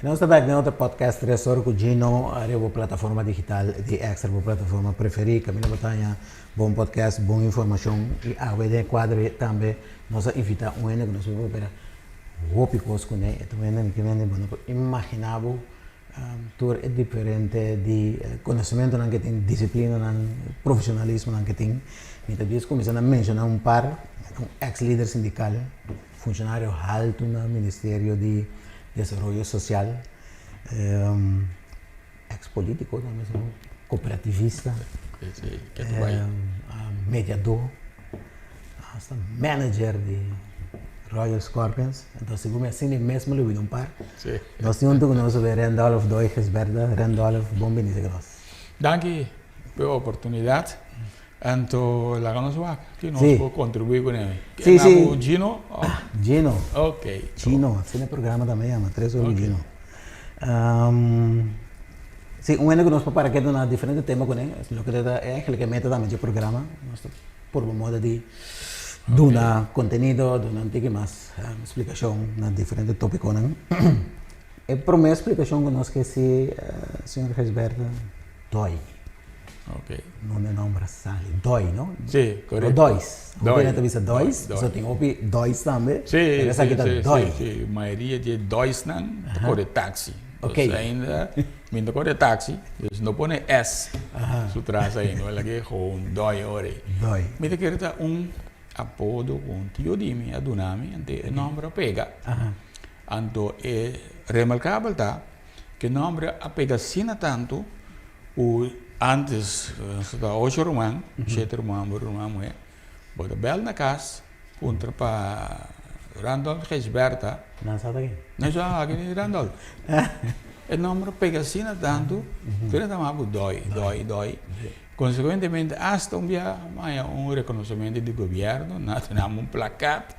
Nos ta bek den otro podcast Tres Ora ku Gino ariba bo plataforma digital di Extra, bo plataforma preferí kaminda bo ta haña bon podcast, bon informashon i awe den e kuadro tambe nos a invitá un hende ku nos por papia hopi kos kuné. E ta un hende mi ke mende bo no por imaginá bo tur e diferente di konosementunan ke tin, disiplinanan, profeshonalismonan ke tin. Mi ta djis kuminsá na menshoná un par, e ta un eks lider sindikal. Funshonario haltu na Ministerio di Desaroyo Sosial, eks polítiko tambe, kooperativista, mediadó, hasta manager di Royal Scorpions. Entonces segun mi asina mes mi lo bini un par. Nos tin huntu ku nos Randolph Doy Gisberta. Randolph, bon bini serka nos. Danki pa e oportunidat. Anto laga nos wak ki nos por contribui cu ne. Sí, sí. Cu Gino? Gino. Ok. Gino, asina e programa tambe yama, Tres Ora cu Gino. Sí, un hende cu nos por para ketu na diferente tema cu ne, loke ta ta eigenlijk e meta tambe dje programa, nos ta purba moda di duna contenido, duna un tiki mas splicacion na diferente topiconan. E prome splicacion cu nos ke si, señor Gisberto, Doi. Ok. No e nomber sali. Doi, no? Sí, correcto. No Dois. Doi. Hopi ta bisa Dois. Doi. So tin hopi Dois tambe. Sí, Pero esaki sí, ta sí, Doi. sí, sí. Mayoria di e Doisnan ta kore taxi. Ok. Dus ainda mi no ta kore taxi, dus no pone S su tras ainda. Bo laga e gewoon Doi ora ei. Doi. Mi ta kere ta un apodo ku un tio di mi a duna mi, anto e nomber a pega. Anto e remarkabel ta ku e nomber a pega asina tantu Ku antes nos ta ocho ruman, shete ruman homber, un ruman muhé. Bo ta bèl na kas puntra pa Randolph Gijsbertha. Nan sa ta ken? Nan sa ken e Randolph. E nòmber a pega asina tantu, tur e ta yama bo Dòi, Dòi, Dòi. Konsekuentemente asta un bia a haña un rekonosementu di gobièrnu, nan a tene un plakat,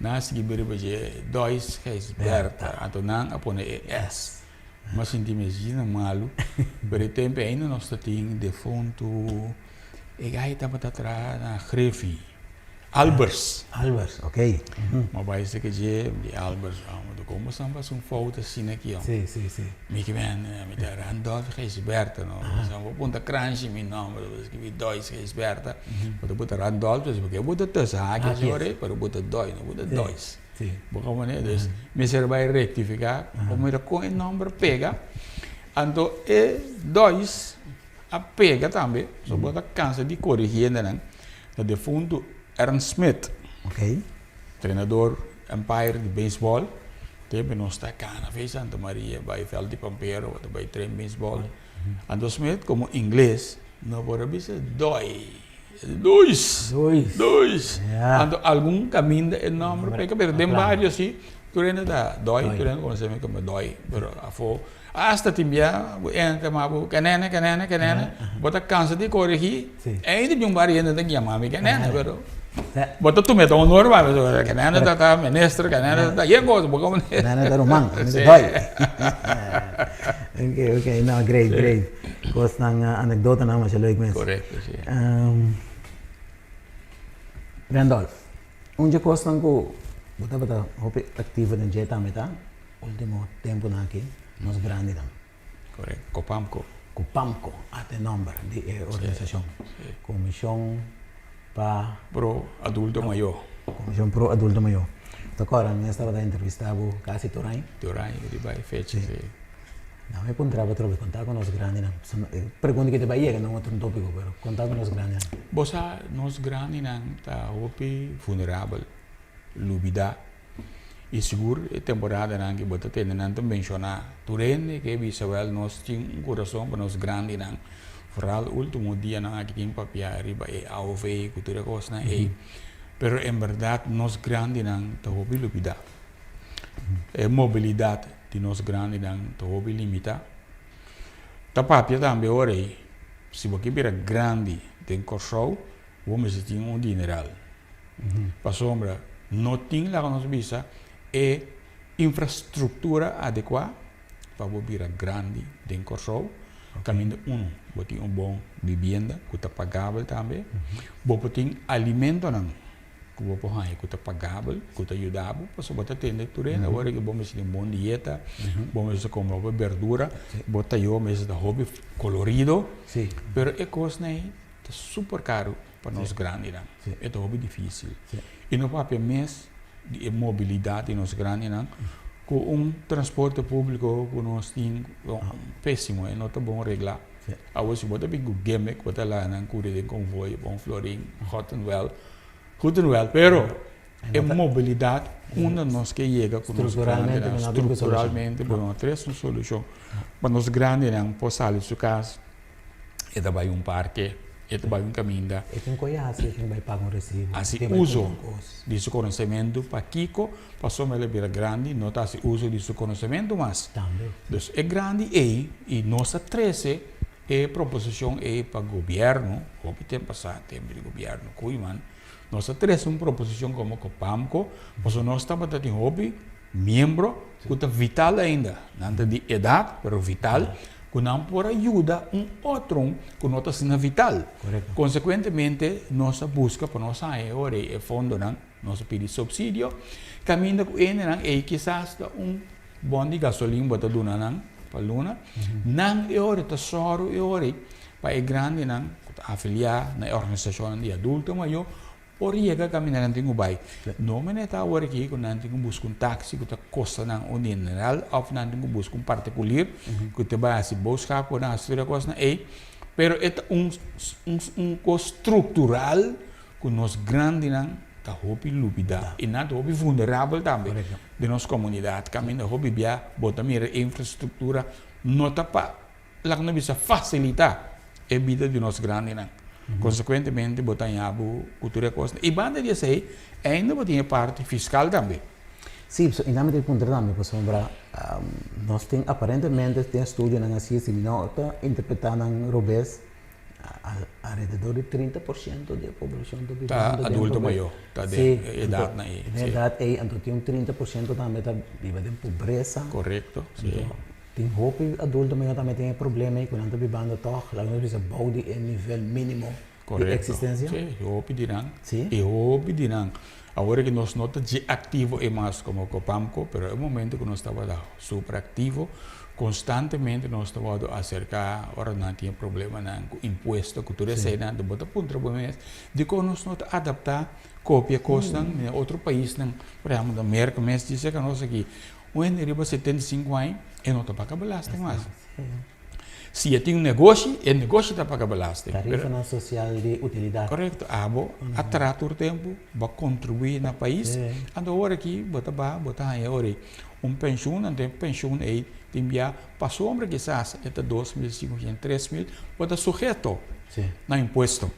nan a skibi riba dje Dòis Gijsbertha, anto nan a pone e S. M'a sinti mi asina malu, pero e tempu ainda nos ta tin defuntu e gai tabata traha na Griffie, Albers. Albers, ok. M'a bai esaki dje, mi di Albers, amo ta como esnan por hasi un fout asina aki oh. Si, si, si. Mi ki ben, mi ta Randolph Gijsbertha no, esnan por punta kranshi mi nomber, bo ta skibi Dois Gijsbertha, bo ta buta Randolph, pasobra bo ta tussen haakjes ora ei, pero bo ta Doi, no bo ta Dois. Sí. Bo comprende? Dus mester bai rectifica pa mira con e nomber pega. Anto e dois a pega tambe, so bo ta cansa di corrigi hendenan. Ta defunto Ernst Smith. Ok. Trenador umpire di baseball. Tempo nos ta cana fe Santa Maria bai veld di Pampero, bo ta bai train baseball. Anto Smith como ingles no por a bisa doi. Dois. Dois. Dois. Ja. Anto algun caminda e nomber peka, pero den bario si, tur hende ta doi, tur hende conoce mi como doi, pero afo hasta tin bia bo entra ma bo kenene, kenene, kenene, bo ta cansa di corrigi, ainda tin un bario hende ta yama mi kenene, pero bo ta tuma e ta honor pa mi, kenene ta ta minister, kenene ta ta yen cosa, bo como. Kenene ta ruman, doi. Ok, ok, no, great, great. Kosnan, anekdotanan masha leuk mes. Korekto, si. Randolph, un dje kosnan ku bo tabata hopi aktivo den dje tambe ta ultimo tempunan aki, nos grandinan. Korekto, Kopamko. Kopamko, ata e nòmber di e organisashon. Si. Komishon pa. Pro Adulto Mayó. Komishon Pro Adulto Mayó. Ta kòrda mi mes tabata entrevistá bo kasi tur aña. Tur aña riba e fecha, si. Nan mi puntra bo atrobe konta ku nos grandinan. E pregunta ki ta bai yega na un otro tópiko, pero konta ku nos grandinan. Bo sa nos grandinan ta hopi vulnerabel, lubidá. I sigur e temporadanan ki bo ta tende nan ta menshoná tur hende ke bisa wèl nos tin un kurason pa nos grandinan. Foral último dianan aki tin papia riba e aov ku tur e kosnan ei. Pero en bèrdat nos grandinan ta hopi lubidá. E mobilidat di nos grandinan ta hopi limitá. Ta papia tambe ora ei, si bo ke bira grandi den Kòrsou, bo mester tin un dineral. Pasobra no tin, laga nos bisa, e infrastruktura adekuá pa bo bira grandi den Kòrsou. Kaminda unu, bo tin un bon bibienda ku ta pagabel tambe. Bo por tin alimentonan. ku bo por haña ku ta pagabel, ku ta yuda bo, pasobra bo ta tende tur hende awor ku bo mester tin bon dieta, bo mester kome hopi berdura, bo tayo mester ta hopi kolorido, pero e kosnan ei ta super karu pa nos grandinan, e ta hopi difisil. I no papia mes di e mobilidat di nos grandinan ku un transporte públiko ku nos tin pésimo, e no ta bon reglá. Awor si bo ta bin ku gimmick, bo ta laga nan kuri den konvoi, bon florin, hot en wel, goed en wel, pero e mobilidat unda nos ke yega ku nos grandinan, strukturalmente bo no tres un solushon pa nos grandinan por sali su kas. E ta bai un parke, e ta bai un kaminda. E tin ku hasi, e tin ku bai paga un resibo. Hasi uso di su konosementu. Pakiko? Pasobra el a bira grandi, no ta hasi uso di su konosementu mas. Tambe. Dus e grandi ei, i nos a trese e proposishon ei pa gobièrnu, hopi tempu pasá, tempu di gobièrnu Koeiman, nos a trese un proposishon komo Kopamko, pasobra nos tabata tin hopi miembro ku ta vital ainda, nan ta di edat pero vital, ku nan por a yuda un otro ku no ta asina vital. Konsekuentemente nos a buska pa nos haña e ora ei e fondonan, nos a pidi supsidio, kaminda ku hendenan ei kisas ta un bon di gasolin bo ta duna nan pa luna, nan e ora ta sòru e ora ei pa e grandinan ku ta afiliá na e organisashonnan di adulto mayó Por yega kaminda nan tin ku bai. No mene ta awor aki ku nan tin ku buska un taksi ku ta kosta nan un dineral òf nan tin ku buska un partikulir ku ta bai hasi boodschap ku nan hasi tur e kosnan ei. Pero e ta un un kos struktural ku nos grandinan ta hopi lubida i nan ta hopi vulnerabel tambe den nos komunidat. Kaminda hopi bia bo ta mira e infrastruktura no ta pa Laga nos bisa fasilitá e bida di nos grandinan. Konsekuentemente bo ta haña bo ku tur e kosnan. I banda di esei, ainda bo tin e parti fiskal tambe. Sí, i nan mi ta puntra tambe pasobra nos tin aparentemente tin estudionan hasi, si mi no ta interpretá nan robes, alrededor di 30% di e poblashon ta bibando den pobresa. Ta adulto mayó, ta den e edatnan ei. Den e edat ei, anto tin un 30% tambe ta biba den pobresa. Korekto, sí. Tin hopi adulto mayor tambe tin e problema ei ku nan ta bibando tòg, laga nos bisa bou di e nivel mínimo di eksistensia. Korekto, si, hopi di nan. Si. E hopi di nan. Awor ku nos no ta dje aktivo ei mas komo Copamco, pero e momento ku nos tabata super aktivo, konstantemente nos ta wòrdu aserká ora nan tin e problemanan ku impuesto, ku tur eseinan, bo ta puntra bo mes dikon nos no ta adaptá kopia kosnan na otro paisnan, por ehèmpel na Merka mes dise ku nos aki. Un hende riba 75 aña e no ta paga belasting mas. Si e tin un negoshi, e negoshi ta paga belasting. Tarifanan sosial di utilidat. Korekto. Abo a traha tur tempu, bo a kontribuí na pais, anto awor aki bo ta baha, bo ta haña ora ei un penshun, anto e penshun ei tin bia pasobra kisas e ta 2500, 3000, bo ta suheto na impuesto.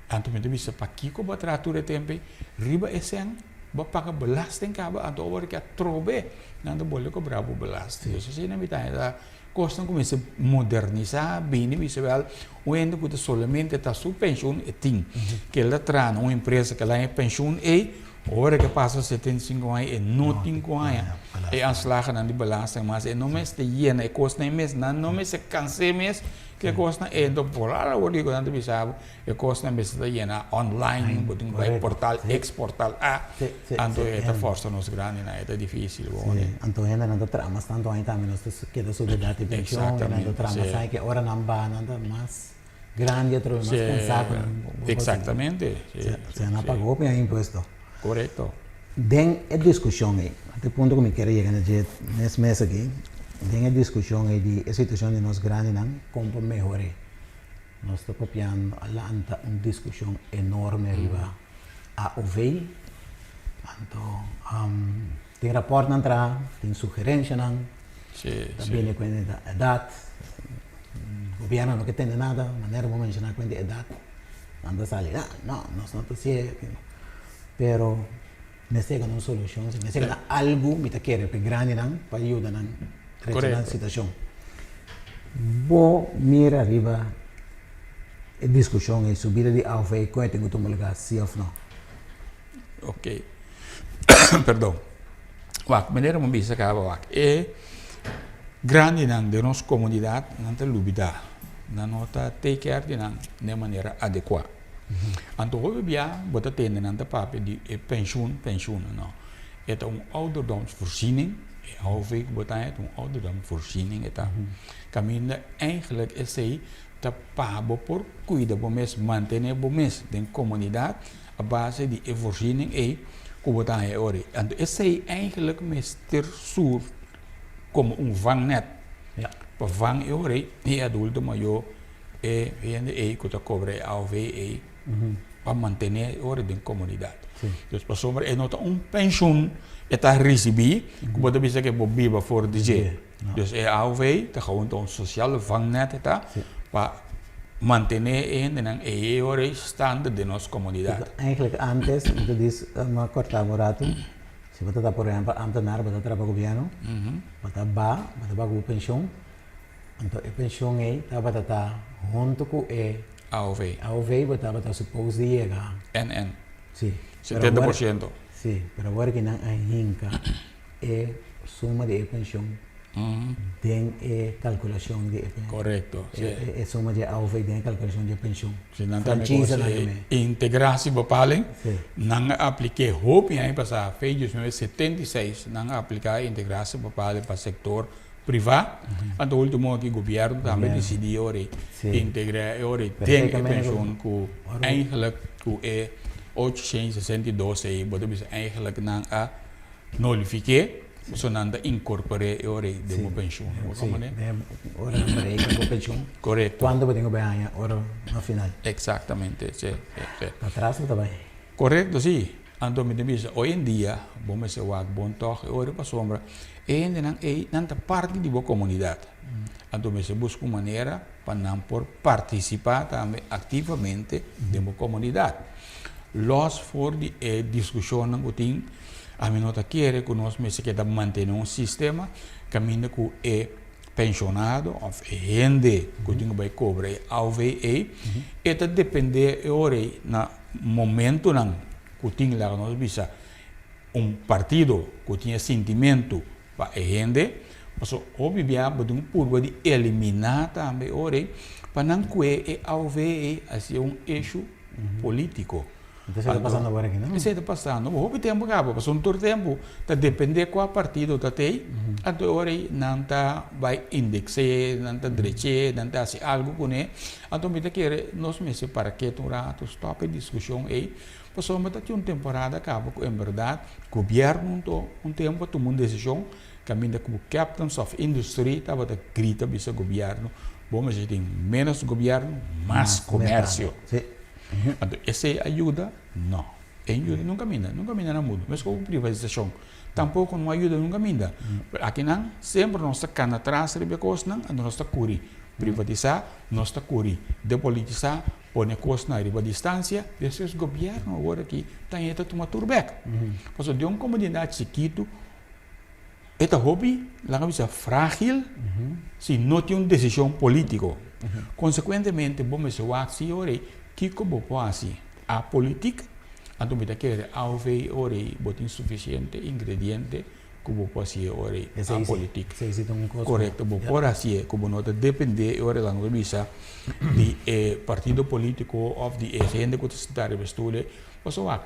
Anto mi ta bisa pakiko bo a traha tur e tempu ei riba e sèn? Bo a paga belasting kaba, anto awor ke atrobe nan ta bolbe kobra bo belasting. Dus asina mi ta haña ta kosnan ku mester modernisá, bini bisa wèl un hende ku ta solamente ta su penshun e tin. Ke el ta traha na un empresa ke el a haña penshun ei, ora ke pasa 75 aña e no tin ku haña e aanslagennan di belasting mas. E no mester yena e kosnan ei mes, nan no mester kans'é mes ku e kosnan ei. Anto por awor di ku nan ta bisa bo. E kosnan mester ta yena online, bo tin ku bai portal X, portal A, anto e ta forsa nos grandinan, e ta dificil bo honi. Anto hendenan ta traha mas tantu aña tambe nos ta keda subi edat di pension, nan ta traha mas aña ke ora nan baha nan ta mas grandi atrobe, mas kansá ku nan bo por Exactamente, si. Sea nan paga hopi aña impuesto. Korekto. Den e diskushon ei, e punto ku mi kier a yega na dje mes mes aki, den e diskushon ei di e situashon di nos grandinan kon por mehor'é. Nos ta papiando a lanta un diskushon enorme riba AOV. Anto tin rapòrtnan traha, tin sugerenshanan, ta bini kuenta di edat. Gobièrnu no ke tende nada, manera bo menshoná kuenta di edat, nan ta sali, ah no, nos no ta hasié. Pero mester yega na un solushon, mester yega na algu, mi ta kere pa e grandinan pa yuda nan drecha nan situashon. Bo mira riba e diskushon ei, subida di AOV, kon e tin ku tuma lugá, si òf no? Ok, perdon. Wak, manera bo bisa kaba wak, e grandinan den nos komunidat nan ta lubidá, nan no ta take care di nan den manera adekuá. Anto hopi bia bo ta tende nan ta papia di e penshun, penshun, no. E ta un ouderdomsvoorziening, e AOV ku bo ta haña ta un ouderdomsvoorziening e ta. Kaminda eigenlijk esei ta pa bo por kuida bo mes, mantené bo mes den komunidat a base di e voorziening ei ku bo ta haña e ora ei. Anto esei eigenlijk mester sur komo un vangnet pa vang e ora ei e adulto mayó, e hende ei ku ta kobra e AOV ei pa mantené e ora den komunidat. Dus pasobra e no ta un penshun e ta risibí ku bo ta bisa ke bo biba for di dje. Dus e AOV ta gewoon ta un sosial vangnet e ta pa mantené e hendenan ei e ora ei stande den nos komunidat. Eigenlijk antes, mi ta dis, mi a kòrta bo un ratu, si bo ta ta por ehèmpel ámtenar, bo ta traha pa gobièrnu, bo ta ba, bo ta ba ku bo penshun, Anto e pensioen ei tabata ta hunto ku e AOV. AOV bo tabata suppose di yega. NN. Si. 70%. Si, pero awor ki nan a hinka e suma di e pensioen den e kalkulashon di e pensioen. Korekto, si. E suma di e AOV den e kalkulashon di e pensioen. Si, nan ta Franchise nan keme. Integratiebepaling. Si. Nan a aplik'é hopi aña pasá, fe 1976 nan a apliká e integratiebepaling pa sektor Privá, anto ultimo aki gobierno tambe disidí ora e integrá e ora e den e penshon ku eigenlijk ku e 862 ei bo ta bisa eigenlijk nan a nolifiké pasobra nan ta inkorpor'é e ora ei den bo penshon. Bo komprendé? Ora nan bereken bo penshon. Korekto. Kuantu bo tin ku bai haña ora na final. Eksaktamente, si, si, si. Atras bo ta bai. Korekto, si. Anto mi ta bisa, hoy en dia bo mester wak bon tòg e ora pasobra e hendenan ei nan ta parti di bo komunidat. Anto mester buska un manera pa nan por partisipá tambe aktivamente den bo komunidat. Lòs for di e diskushonnan ku tin, ami no ta kere ku nos mester keda mantené un sistema kaminda ku e penshonado òf e hende ku tin ku bai kobra e AOV ei, e ta dependé e ora ei na Momentonan ku tin laga nos bisa un partido ku tin e sintimentu pa e hende, paso hopi bia bo tin ku purba di eliminá tambe ora ei pa nan kue e aov ei a siña un ishu polítiko. Esei ta pasando awor aki no? Esei ta pasando hopi tempu kaba pasobra tur tempu ta depende kua partido ta tei anto e ora ei nan ta bai indeks'é, nan ta drech'é, nan ta hasi algu kuné. Anto mi ta kere nos mester para ketu un ratu, stop e diskushon ei, pasobra ta tin un temporada kaba ku en bèrdat gobièrnu anto un tempu a tuma un desishon kaminda ku captains of industry tabata grita bisa gobièrnu bo mester tin ménos gobièrnu, mas komersio. Anto esei a yuda? No. E yuda nunka minda, nunka minda na mundu. Meskos ku privatisashon tampoko no a yuda nunka minda. Pero akinan semper nos ta kana tras riba e kosnan anto nos ta kuri. Privatisá, nos ta kuri depolitisá, pone kosnan riba distansia, despues gobièrnu awor aki ta hende ta tuma tur bèk. Pasobra den un komunidat chikitu e ta hopi, laga bisa, frágil si no tin un desishon polítiko. Konsekuentemente bo mester wak si ora ei kiko bo por hasi apolitik, anto mi ta kere aov ora ei bo tin sufisiente ingrediente ku bo por hasié ora ei apolitik. Korekto, bo por hasié ku bo no ta dependé e ora nan ta bisa di e partido polítiko òf di e hende ku ta sintá riba e stul ei. Pasobra wak,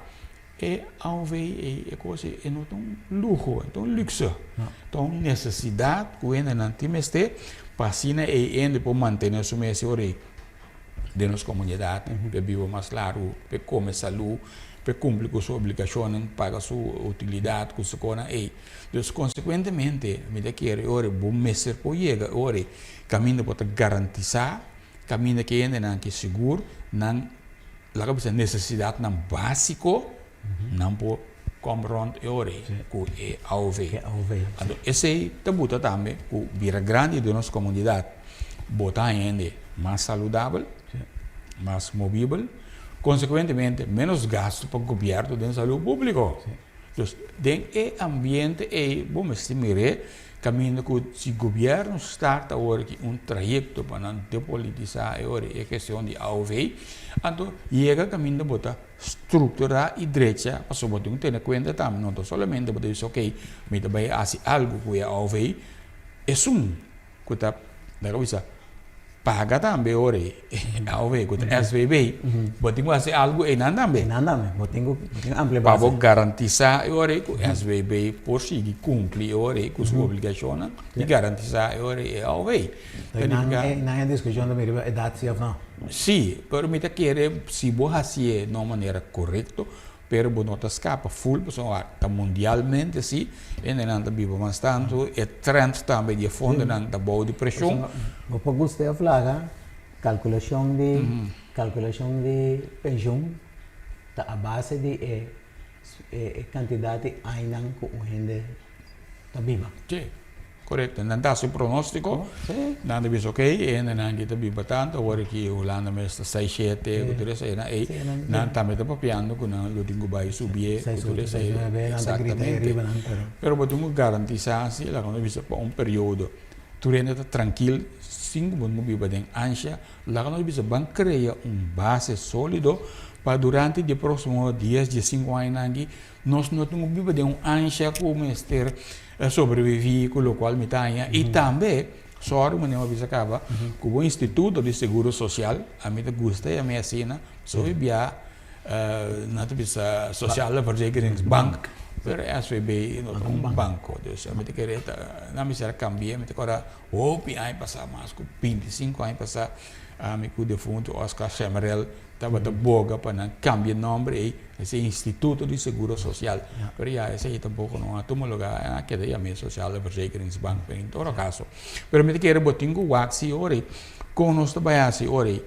e aov ei, e kos ei, e no ta un luho, e ta un lukse. Ta un nesesidat ku hendenan tin mester pa asina ei hende por mantené su mes e ora ei den nos komunidat, pa e biba mas largu, pa e kome salú, pa e kumpli ku su obligashonnan, paga su utilidat ku su konan ei. Dus konsekuentemente mi ta kere ora bo mester por yega ora ei kaminda bo ta garantisá, kaminda ku e hendenan ke sigur nan laga bisa nesesidatnan básiko nan por kom rònt e ora ei ku e aov. Anto esei ta buta tambe ku bira grandi den nos komunidat bo ta haña hende mas saludabel, mas movibel, konsekuentemente ménos gastu pa gobièrnu den salú públiko. Dus den e ambiente ei bo mester mir'é kaminda ku si gobièrnu start awor aki un trayekto pa nan depolitisá e ora ei e kestion di aov, anto yega kaminda bo ta strukturá i drecha pasobra bo tin ku tene kuenta tambe no ta solamente bo ta bisa okey mi ta bai hasi algu ku e aov esun ku ta laga bisa. Paga tambe ora e AOV ku ta SVB, bo tin ku hasi algu einan tambe. Einan tambe, bo tin ku amplia base. Pa bo garantisá e ora ei ku SVB por sigui kumpli e ora ei ku su obligashonnan di garantisá e ora ei e AOV. Einan e diskushon ta bini riba edat si òf no? Sí, pero mi ta kere si bo hasié na un manera korekto, Pero bo no ta skapa full pasobra wak ta mundialmente si hendenan ta biba mas tantu, e trend tambe di e fondonan ta bou di preshon. Bo por gusta e flaga, kalkulashon di kalkulashon di penshun ta a base di e e kantidat di añanan ku un hende ta biba. Sí. Korekto. Nan ta hasi un pronóstiko, nan ta bisa okey, e hendenan aki ta biba tantu, awor aki Hulanda mes ta seis shete, ku tur esei nan ey, nan tambe ta papiando ku nan lo tin ku bai subié, ku tur esei, eksaktamente. Pero bo tin ku garantisá si, laga nos bisa pa un periodo, tur hende ta trankil, sin ku bo no biba den ansha, laga nos bisa ban krea un base sólido pa durante di e próksimo dies, diesinku añanan aki, Nos no tin ku biba den un ansha ku mester sobreviví ku lokual mi ta haña. I tambe, sòru manera mi a bisa kaba, ku bo instituto di seguro sosial, ami ta gusta yam'é asina, pasobra bia nan ta bisa Sociale Verzekeringsbank, pero SVB no ta un banko. Dus ami ta kere ta nan mester a kambi'é, mi ta kòrda hopi aña pasá, mas ku bintisinku aña pasá, ami ku defuntu Oscar Shemerel Tabata boga pa nan cambia nomber ey, esey Instituto di Seguro Social. Pero ya esey tampoco no a tuma lugar, a keda yam'e Sociale Verzekeringsbank, pero en todo caso. Pero mi ta kere bo tin cu wak si ora ey, con nos ta bay haci ora ey,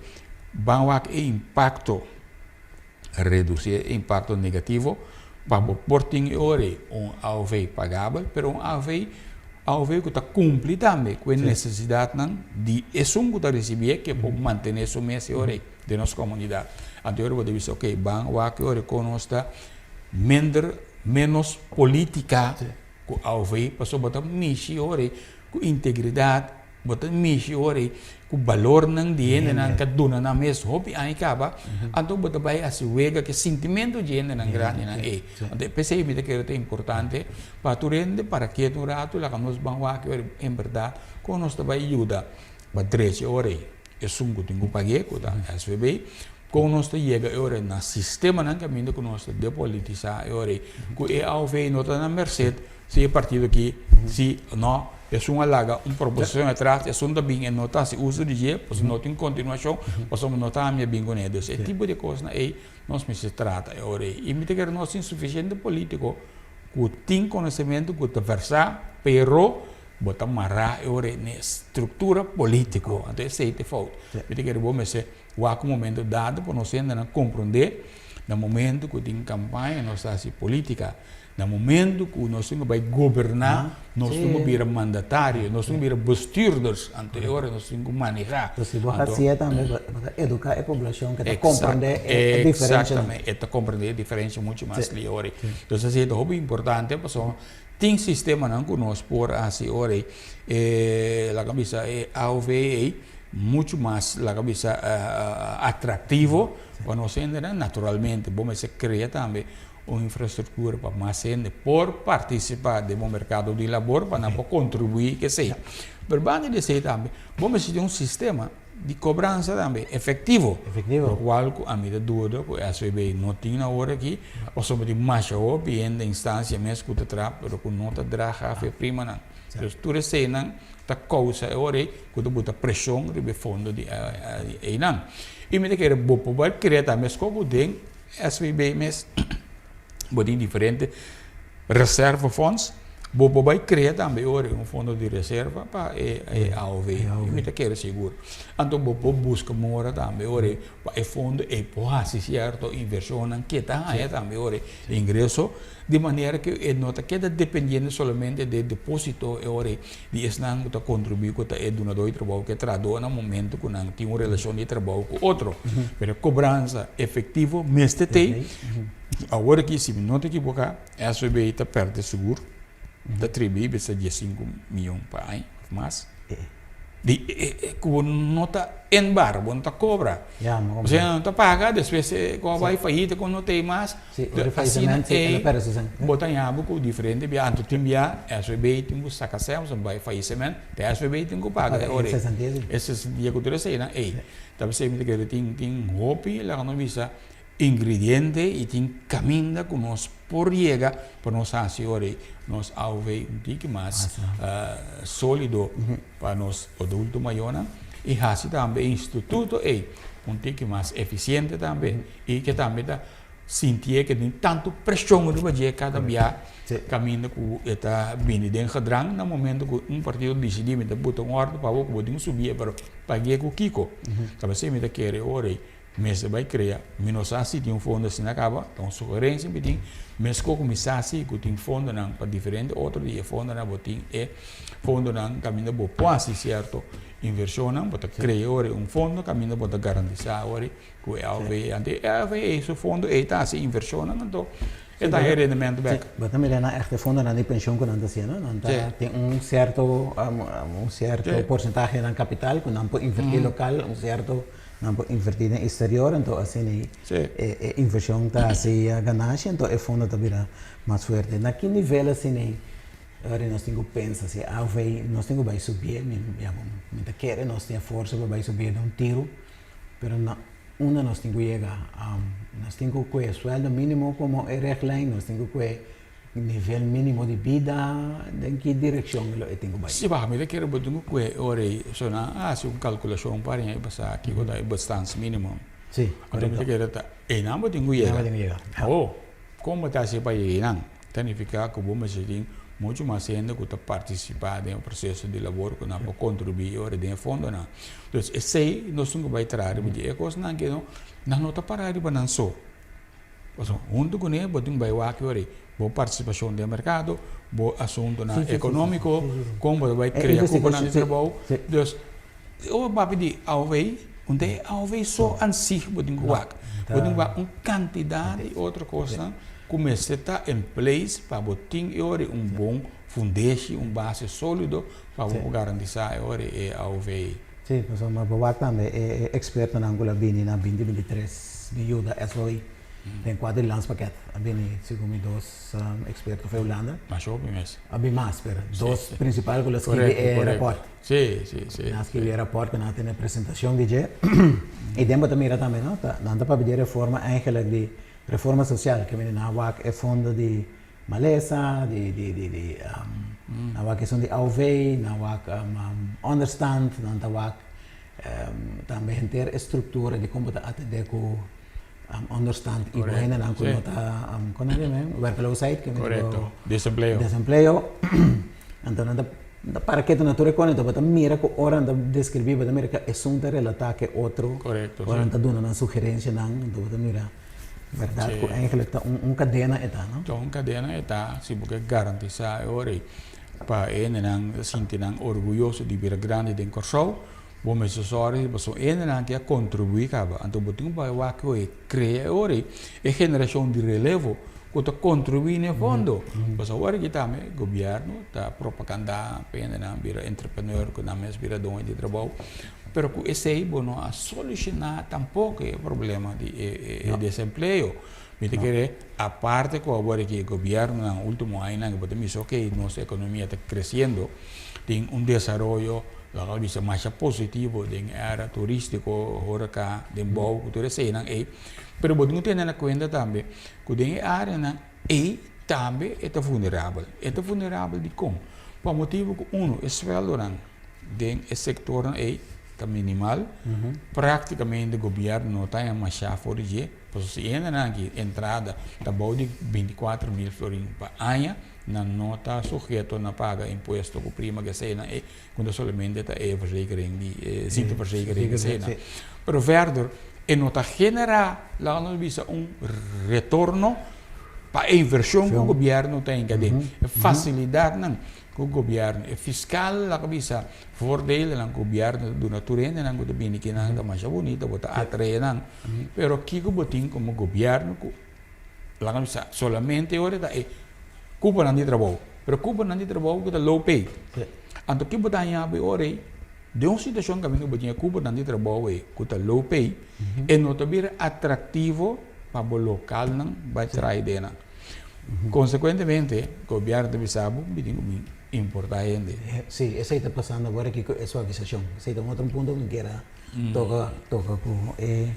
ban wak e impacto, reduci e impacto negativo pa bo por tin e ora ey un AOV pagabel, pero un AOV, AOV cu ta cumpli tambe cu e necesidadnan di esun cu ta ricibi'e, ke por mantene su mes e ora ey. Den nos komunidat. Anto e ora bo ta bisa ok ban wak e ora kon nos ta minder menos politika ku AOV pasobra bo ta mishi e ora ku integridat, bo ta mishi e ora ku balornan di hendenan ka duna nan mes hopi aña kaba, anto bo ta bai hasi wega ku e sintimentu di hendenan grandinan ei. Anto p'esei mi ta kere ta importante pa tur hende para ketu un ratu laga nos ban wak e ora en bèrdat kon nos ta bai yuda pa drecha e ora ei. Esun ku tin ku pag'é, ku ta SVB, kon nos ta yega e ora na sistemanan kaminda ku nos ta depolitisá e ora ei, ku e AOV no ta na merset si e partido aki si no, esun a laga un proposishon atras, esun ta bin e no ta hasi uso di dje, pasobra no tin kontinuashon, pasobra no ta ami a bin kuné. Dus e tipo di kosnan ei nos mester trata e ora ei. I mi ta kere nos tin sufisiente polítiko ku tin konosementu ku ta versá, pero Bo ta mará e ora n'e struktura polítiko, anto esei ta e fout. Mi ta kere bo mester wak un momento dado pa nos hendenan komprondé na momento ku tin kampaña nos ta hasi polítika, na momento ku nos tin ku bai goberná nos tin ku bira mandatario, nos tin ku bira bestuurders, anto e ora nos tin ku manehá. Pues si bo hasié tambe bo ta eduká e poblashon ke ta komprondé e diferenshanan. Eksaktamente, e ta komprondé e diferensha muchu mas lihe ora. Entonces esei ta hopi importante pasobra Tin sistemanan ku nos por hasi ora ei e laga bisa e AOV ei muchu mas laga bisa atraktivo pa nos hendenan. Naturalmente bo mester krea tambe un infrastruktura pa mas hende por partisipá den bo merkado di labor pa nan por kontribuí ku esei. Pero banda di esei tambe bo mester tin un sistema di kobransa tambe efektivo. Efektivo. Lokual ku ami ta duda ku SVB no tin awor aki, pasobra tin masha hopi hende instansia mes ku ta traha pero ku no ta draga af e primanan. Dus tur eseinan ta kousa e ora ei ku ta buta preshon riba e fondo di einan. I mi ta kere bo por bai krea tambe meskos ku den SVB mes bo tin diferente Reserve fonds, bo por bai crea tambe e ora un fondo di reserva pa e AOV, mi ta kere sigur. Anto bo por busca mora tambe e ora pa e fondo ei por haci cierto inversionnan ke ta haya tambe e ora ingreso, di manera cu e no ta keda dependiendo solamente di e deposito e ora di esnan cu ta contribui cu ta e dunador di trabou cu e trahador na momento cu nan tin un relacion di trabou cu otro. Pero e cobransa efectivo mester t'ey. Awor aki si mi no ta ekiboká, SVB ta pèrdè sigur, ta tribi bisa diesinku mion pa aña òf mas. Di ku bo no ta inbar, bo no ta kobra. Ya, mi O sea, no ta paga, despues ku a bai fayita ku no ta ei mas. Sí, ora falleciment, sí, el a perde su sèn. Bo ta yabu ku diferente bia, anto tin bia SVB tin ku saka sèn, pasobra bai falleciment, ta SVB tin ku paga e ora ei. E sesentia sí. E sesentia ku tur eseinan ei. Ta p'esei mi ta kere tin tin hopi, laga nos bisa, ingrediente i tin kaminda ku nos por yega pa nos hasi ora ei nos AOV un tiki mas sólido pa nos adulto mayornan i hasi tambe e instituto ei un tiki mas efisiente tambe i ke tambe ta sintié ke tin tantu preshon riba dje kada bia kaminda ku e ta bini den gedrang na momento ku un partido disidí mi ta buta un òrdu pa bo ku bo tin ku subié pero pag'é ku kiko ta p'esei mi ta kere ora ei Mester bai krea. Mi no sa si tin un fondo asina kaba, ta un sugerensia mi tin. Meskos ku mi sa si ku tin fondonan pa diferente otro di e fondonan bo tin e fondonan kaminda bo por hasi sierto invershonnan, bo ta krea ora un fondo kaminda bo ta garantisá ora ku e AOV, anto e AOV su fondo ei ta hasi invershonnan anto e ta haña rendementu bèk. Bo ta mira nan ègt e fondonan di penshon ku nan ta hasiendo, nan ta tin un sierto un sierto porsentahe di nan kapital ku nan por invertí lokal, un sierto Nan por invertí den exterior, anto asina e invershon ta hasi ganashi, anto e fondo ta bira mas fuerte. Na ki nivel asina ora nos tin ku pensa si AOV nos tin ku bai subié? Mi ya bo mi ta kere nos tin e forsa pa bai subié den un tiru, pero na unda nos tin ku yega? Nos tin ku kue sueldo mínimo komo e richtlijn, nos tin ku kue Nivel minimo di bida, den ki direccion lo e tin cu bay? Si bah, mi ta kere bo tin cu cue ora ei so nan a haci un calculacion pa riña e basa kico ta e bestaansminimum. Si, Anto mi ta correcto. kere ta einan bo tin cu yega. Einan bo tin cu yega, ja. Oh, con bo ta haci pa yega einan? Ta nifica cu bo mester tin mucho mas hende cu ta participa den e proceso di labor cu nan por contribui ora den e fondonan. Dus esey nos tin cu bay traha riba dje. E cosnan aki no, nan no ta para riba nan so. Pasobra huntu kuné bo tin bai wak yori bo partisipashon den merkado, bo asuntunan ekonómiko, kon bo ta bai krea kuponan di trabou. Dus, ora bo papia di aov, no ta e aov so an sich bo tin ku wak. Bo tin ku wak un kantidat di otro kosnan ku mester ta in place pa bo tin e ora un bon fundeshi, un base sólido pa bo por garantisá e ora e aov. Sí, pasobra bo wak tambe e ekspertonan ku lo a bini na binti 23 di yuda SOI den kuadro di landspakket a bini segun mi dos eksperto for Hulanda. Mas hopi mes. A bin mas, pero dos prinsipal ku lo skibi e rapòrt. Sí, sí, sí. Nan a skibi e rapòrt ku nan a tene presentashon di dje. I den bo ta mira tambe no, ta nan ta papia di e reforma eigenlik di reforma sosial ke bini nan a wak e fondo di Malesa, di di di di nan wak esun di AOV, nan wak onderstand, nan ta wak tambe henter e struktura di kon bo ta atendé ku onderstand i bo hendenan ku no ta kon nan yama e werkloosheid ke Korekto, desempleo. Desempleo. Anto nan ta para ketu na tur e kos, bo ta mira ku ora nan ta deskribí bo ta mira ku esun ta relatá ku e otro, ora nan ta duna nan sugerensianan, anto bo ta mira. Berdad cu eigenlijk ta un cadena e ta, no? Ta un cadena e ta, si bo ke garantisa e ora ei pa e hendenan ta sinti nan orguyoso di bira grandi den Kòrsou, bo mester sòru si pasobra e hendenan ke a kontribuí kaba. Anto bo tin ku bai wak ku e krea e ora ei e generashon di relevo ku ta kontribuí na e fondo. Pasobra awor aki tambe gobièrnu ta propagandá pa e hendenan bira entrepreneur, ku nan mes bira doño di trabou. Pero ku esei bo no a solushoná tampoko e problema di e desempleo. Mi ta kere aparte ku awor aki e gobièrnunan último añanan bo ta bisa oke nos ekonomia ta kresiendo, tin un desaroyo laga bisa masha positivo den e área turístiko, horeka, den bou ku tur eseinan ei. Pero bo tin ku tene na kuenta tambe ku den e áreanan ei tambe e ta vulnerabel. E ta vulnerabel dikon? Pa motibu ku uno e suèldonan. Den e sectornan ey ta minimal, practicamente gobierno no ta haña masha for di dje, pasobra si e hendenan aki entrada ta bou di 24 mil florin pa aña, nan no ta suheto na paga impuesto ku prima ku eseinan ey, ku ta solamente ta e verzekering di e ziekteverzekering eseinan. Pero verder e no ta genera, laga nos bisa, un retorno pa e inversion ku gobierno ta hinka den. E facilidadnan Ku gobièrnu. E fiskal laga bisa voordelennan ku gobièrnu ta duna tur hendenan ku ta bini kinan ta masha bunita, bo ta atraé nan. Pero kiko bo tin komo gobièrnu ku laga bisa solamente ora ta e kuponan di trabou. Pero kuponan di trabou ku ta low pay. Anto ki bo ta haña bo e ora ei? Den un situashon kaminda bo tin e kuponan di trabou ei ku ta low pay, e no ta bira atraktivo pa bo lokalnan bai traha den nan. Konsekuentemente, gobièrnu ta bisa bo, mi tin ku bin importá hende. Sí, esei ta pasando awor aki ku e suavisashon. Esei ta un otro punto ku mi kier a toka toka ku e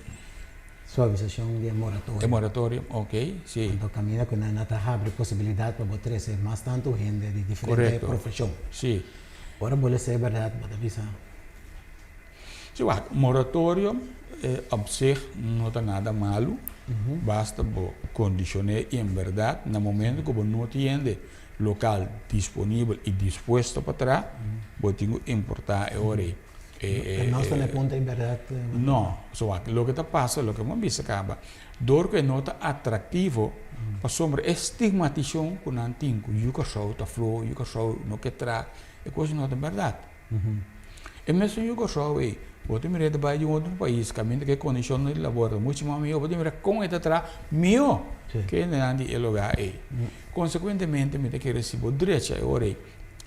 suavisashon di e moratorio. E moratorio, ok, sí. Anto kaminda ku nan a ta habri posibilidat pa bo trese mas tantu hende di diferente profeshon. Sí. Ora bo lesa e bèrdat bo ta bisa. Sí, wak, moratorio op zich no ta nada malu, basta bo kondishoné i en bèrdat na momento ku bo no tin hende lokal disponibel i dispuesto pa traha, bo tin ku importá e ora ei. Pero nos ta na e punto ei bèrdat? No, so wak, loke ta pasa, loke bo a bisa kaba, dor ku e no ta atraktivo, pasobra e stigmatishon ku nan tin ku yu Kòrsou ta floho, yu Kòrsou no ke traha, e kos no ta bèrdat. E mesun yu Kòrsou ei, bo ta mira e ta bai di un otro pais kaminda ku e kondishonnan di labor ta muchu mas mihó, bo ta mira kon e ta traha mihó ke hendenan di e lugá ei. Konsekuentemente mi ta kere si bo drecha e ora ei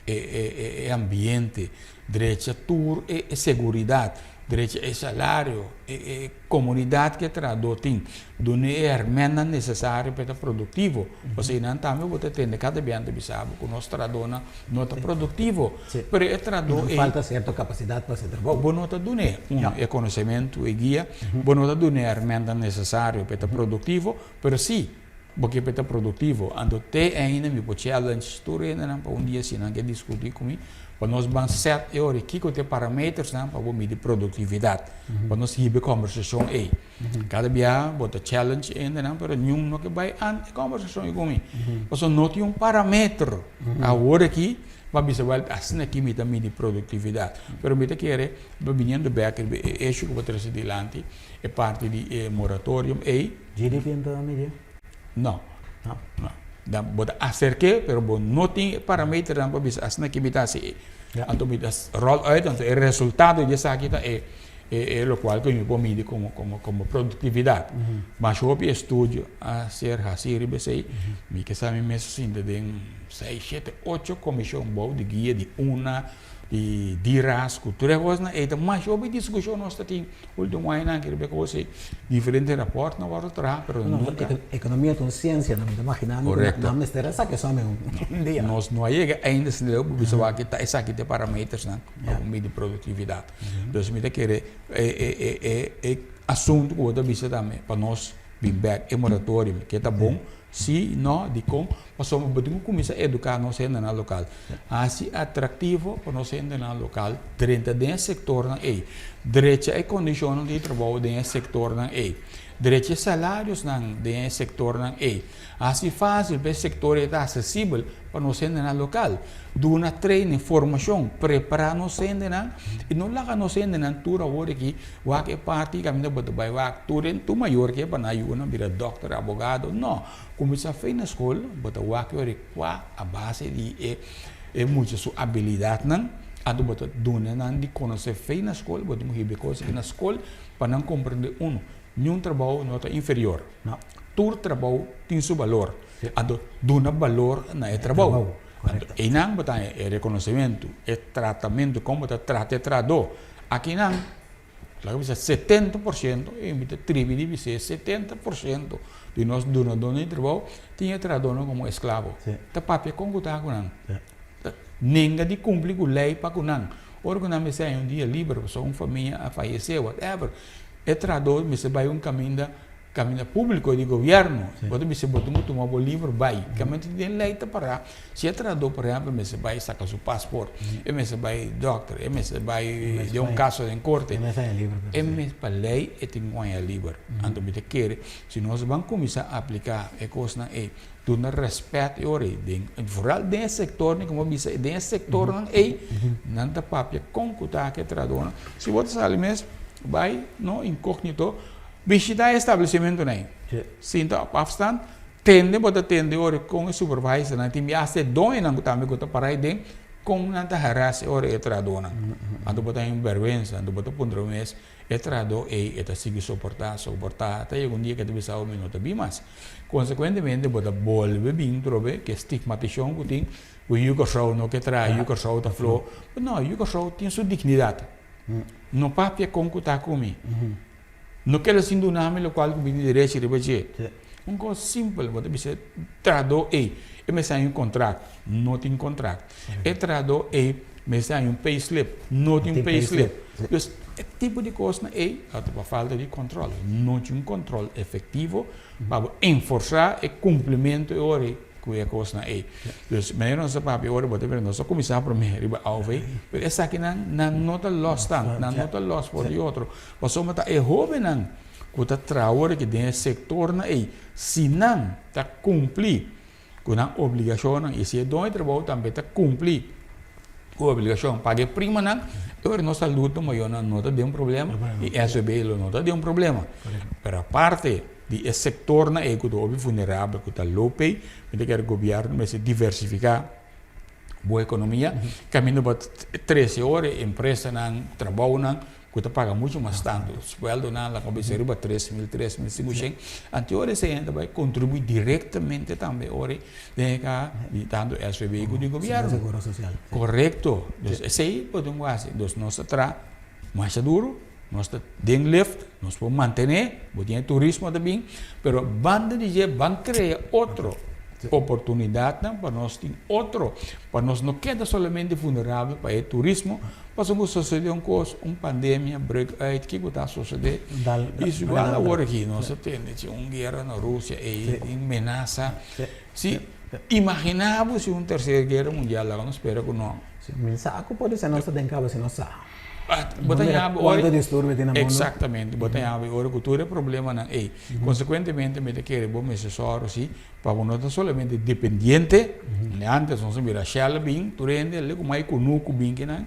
e ambiente, drecha tur e seguridat, drecha e salario, e komunidat ku e trahadó tin, duna e hèrmèntnan nesesario pa e ta produktivo. Pasobra einan tambe bo ta tende kada biaha ta bisa bo ku nos trahadónan no ta produktivo. Pero e trahadó ei. Falta sierto kapasidat pa hasi trabou. Bo no ta dun'é un e konosementu, e guia, bo no ta dun'é e hèrmèntnan nesesario pa e ta produktivo, pero sí bo ke pa e ta produktivo. Anto te ainda mi por challenge tur hendenan pa un dia si nan ke diskutí ku mi, pa nos ban sèt e ora kiko ta e parametersnan pa bo midi produktividat, pa nos hiba e kòmbersashon ei. Kada biaha bo ta challenge e hendenan pero niun no ke bai an e kòmbersashon ei ku mi. Pasobra no tin un parameter awor aki pa bisa wèl asina aki mi ta midi produktividat. Pero mi ta kere biniendo bèk riba e issue ku bo trese dilanti, e parti di e moratorium ei. GDP no ta midi? No. No. No. Dan bo ta aserk'é, pero bo no tin e parameternan pa bisa asina ki mi ta hasi. Anto mi ta ròl uit, anto e resultado di esaki ta e e lokual ku mi por midi komo komo komo produktividat. Masha hopi estudio a ser hasi riba esei. Mi ke sa mi mes a sinta den seis, shete, ocho komishon bou di guia di una, di diras ku tur e kosnan ei ta masha hopi diskushon nos ta tin. Ultimo añanan aki riba e kos ei diferente rapòrtnan a wòrdu traha pero No, nunka. Ekonomia ta un siensia, no mi ta imaginá mi ku nan mester a saka esaki un dia. Nos no a yega ainda esei leu pa bisa wak ta esaki ta e parametersnan pa bo midi produktividat. Dus mi ta kere e e e e asuntu ku bo ta bisa tambe pa nos bin bèk e moratorium ke ta bon Si, no, dikon? Pasobra bo tin ku kuminsá eduká nos hendenan lokal. Hasi atraktivo pa nos hendenan lokal drenta den e sektornan ei. Drecha e kondishonnan di trabou den e sektornan ei. Drecha e salariosnan den e sektornan ei. Hasi fásil pa e sektor ei ta asesibel pa nos hendenan lokal. Duna training, formashon, prepará nos hendenan i no laga nos hendenan tur awor aki wak e parti kaminda bo ta bai wak tur den tur mayor ke pa nan yunan bira dòkter, abogado. No, kuminsá fe na skol bo ta wak e ora kua a base di e e mucha su abilidatnan anto bo ta duna nan di konosé fe na skol, bo tin ku hiba e kos aki na skol pa nan komprendé uno, niun trabou no ta inferior. Tur trabou tin su balor. Anto duna balor na e trabou. Anto einan bo ta haña e rekonosementu, e tratamentu, kon bo ta trata e trahadó. Akinan, laga bisa 70%, i mi ta tribi di bis'é 70% di nos dunadónan di trabou tin e trahadónan komo esklabo. Ta papia kon ku ta ku nan. Ta nenga di kumpli ku lei pa ku nan. Ora ku nan mester haña un dia liber pasobra un famia a fayesé, whatever, e trahadó mester bai un kaminda Caminda publico di gobierno, bo ta bisa bo tin cu tuma bo libro bay. Caminda tin den ley ta para, si e trahador por ehempel mester bay saca su paspoort, e mester bay dokter, e mester bay den un caso den corte, e mes pa ley e tin cu haña liber. Anto mi ta kere si nos ban cuminsa aplica e cosnan ey, duna respet e ora ey, den vooral den e sectornan como a bisa, den e sectornan ey nan ta papia con cu ta aki e trahadornan. Si bo ta sali mes bay no incognito. Bishita e establesimentunan ei. Sinta op afstand, tende bo ta tende ora kon e supervisornan tin biaha hasta e doñonan ku tambe ku ta para ei den kon nan ta harass e ora e trahadónan. Anto bo ta haña un bèrgwensa, anto bo ta puntra bo mes, e trahadó ei e ta sigui soportá, soportá, ta yega un dia ku e ta bisa mi no ta bin mas. Konsekuentemente bo ta bolbe bin trobe ku e stigmatishon ku tin ku yu Kòrsou no ke traha, yu Kòrsou ta floho. No, yu Kòrsou tin su dignidat. No papia kon ku ta ku mi. No keda sin duna mi lokual ku mi tin derechi riba dje. Un kos simpel, bo ta bisa e trahadó ei, e mester haña un kontrakt. No tin kontrakt. E trahadó ei mester haña un payslip. No tin payslip. Dus e tipo di kosnan ei ta pa falta di kòntròl. No tin un kòntròl efektivo pa bo enforsá e kumplimentu e ora ei ku e kosnan ei. Dus manera nos ta papia ora bo ta mira nos a kuminsá promé riba aov ei, pero esakinan nan no ta lòs tant, nan no ta lòs for di otro. Pasobra ta e hóbennan ku ta traha ora aki den e sektornan ei, si nan ta kumpli ku nan obligashonnan i si e doño di trabou tambe ta kumpli ku obligashon paga e primanan, e ora nos adulto mayornan no ta den un problema i SVB lo no ta den un problema. Pero aparte di e sektornan ei ku ta hopi vulnerabel, ku ta low pay, mi ta kere gobièrnu mester diversifiká bo ekonomia kaminda bo trese ora e empresanan, trabounan ku ta paga muchu mas tantu, sueldonan la kabesa riba 3000, 3500, anto ora esei hende ta bai kontribuí direktamente tambe ora den e kaha di tantu SVB ku di gobièrnu. Seguro sosial. Korekto. Dus esei bo tin ku hasi. Dus nos ta traha masha duru, nos ta den lift, nos por mantené, bo tin e turismo ta bin, pero banda di dje ban krea otro oportunidatnan pa nos tin otro, pa nos no keda solamente vulnerabel pa e turismo, Pasobra ku sosodé un kos, un pandemia break uit, kiko ta sosodé? I si igual awor aki nos a tende chi un guera na Rusia ei tin menasa. Si, imagina bo si un tercer guera mundial laga nos spera ku no. Si, mi sa ku pode ser nos ta den kaba si nos sa. Bo ta Mira yabi ora, kuantu disturbio tin na mundu. Exactamente, bo ta yabi ora ku tur e problemanan ei. Konsekuentemente mi ta kere bo mester sòru si pa bo no ta solamente dependiente, di antes nos a mira Shell a bin, tur hende a kuma e kunuku bin kinan,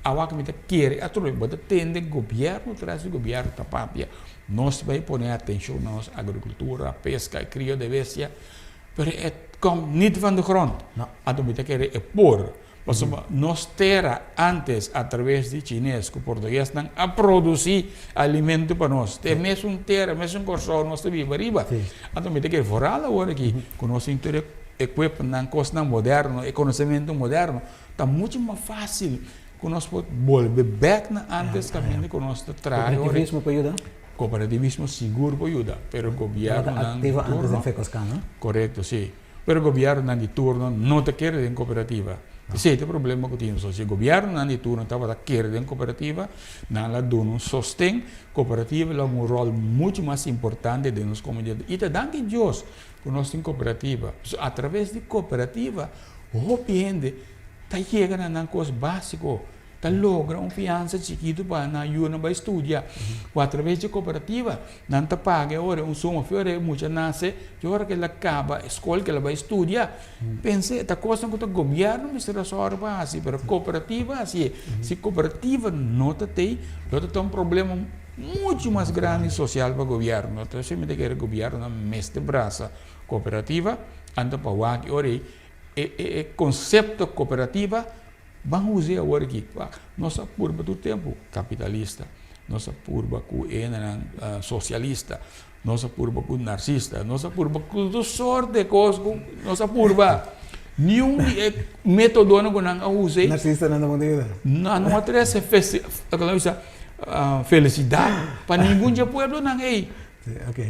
awor mi ta kere atrobe bo ta tende gobièrnu tras di gobièrnu ta papia, nos ta bai pone atenshon na nos agrikultura, peska i krio de bestia, pero e komt niet van de grond. Anto mi ta kere e por. Pasobra nos tera antes a traves di chines ku portuguesnan a produsí alimento pa nos. Ta e mesun tera, mesun Kòrsou nos ta biba riba. Anto mi ta kere foral awor aki ku nos tin tur e equipnan, kosnan moderno, e konosementu moderno, ta muchu mas fásil ku nos por bolbe bèk na antes kaminda ku nos ta traha. Kooperativismo por yuda? Kooperativismo sigur por yuda, pero gobièrnunan di Tabata aktivo antes turno. den Fekoskan, no? Korekto, si. Pero gobiernonan di turno no ta kere den cooperativa. Esey ta e problema cu tin. So si gobiernonan di turno tabata kere den cooperativa, nan la duna un sosten, cooperativa lo un rol mucho mas importante den nos comunidad. Y ta danki Dios cu nos tin cooperativa. So a traves di cooperativa hopi hende ta yega na nan cos basico. Ta logra un fiansa chikitu pa nan yunan bai studia. Ku atraves di kooperativa nan ta paga e ora un suma fi ora e mucha nase te ora ku el a kaba e skol ku el a bai studia. Pensa e ta kosnan ku ta gobièrnu mester a sòru pa hasi pero kooperativa hasi e. Si kooperativa no ta tei lo ta ta un problema muchu mas grandi sosial pa gobièrnu. Entonces mi ta kere gobièrnunan mester brasa kooperativa anto pa wak e ora ei e konsepto kooperativa. Ban us'é awor aki. Wak, nos a purba tur tempu kapitalista, nos a purba ku hendenan sosialista, nos a purba ku narsista, nos a purba ku tur sort de kos ku nos a purba. Niun di e metodonan ku nan a usa ei. Narsistanan ta bon ta yuda? Nan no a trese felisidat pa ningun dje pueblonan ei.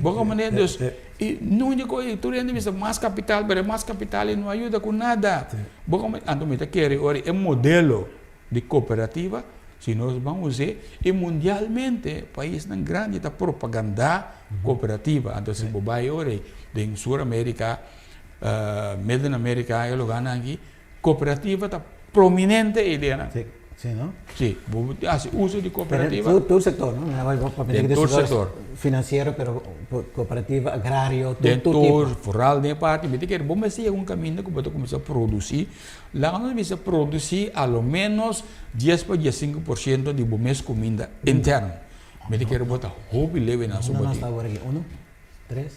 Bo comprende? Dus, i nunca ku tur hende bisa mas kapital, pero e mas kapital ei no a yuda ku nada. Bo comprende? Anto mi ta kere ora e modelo di kooperativa, si nos ban us'é, i mundialmente paisnan grandi ta propagandá kooperativa. Anto si bo bai ora ei den Sur Amerika, Midden Amerika, e lugarnan aki, Cooperativa ta prominente e ideanan. Sí, sí, no? Sí, bo hasi uso di cooperativa. Pero tur sector, no? Mi a Den tur sector. Financiero, pero cooperativa, agrario, tur Den tipo. tur, vooral den e parti, mi ta kere bo mester yega un caminda cu bo ta cuminsa produci, laga nos bisa produci a lo menos dies pa 15% di bo mes cuminda interno. Mi ta kere bo ta hopi leu en aso Unda bo nos tin. ta awor aki? Uno? Tres?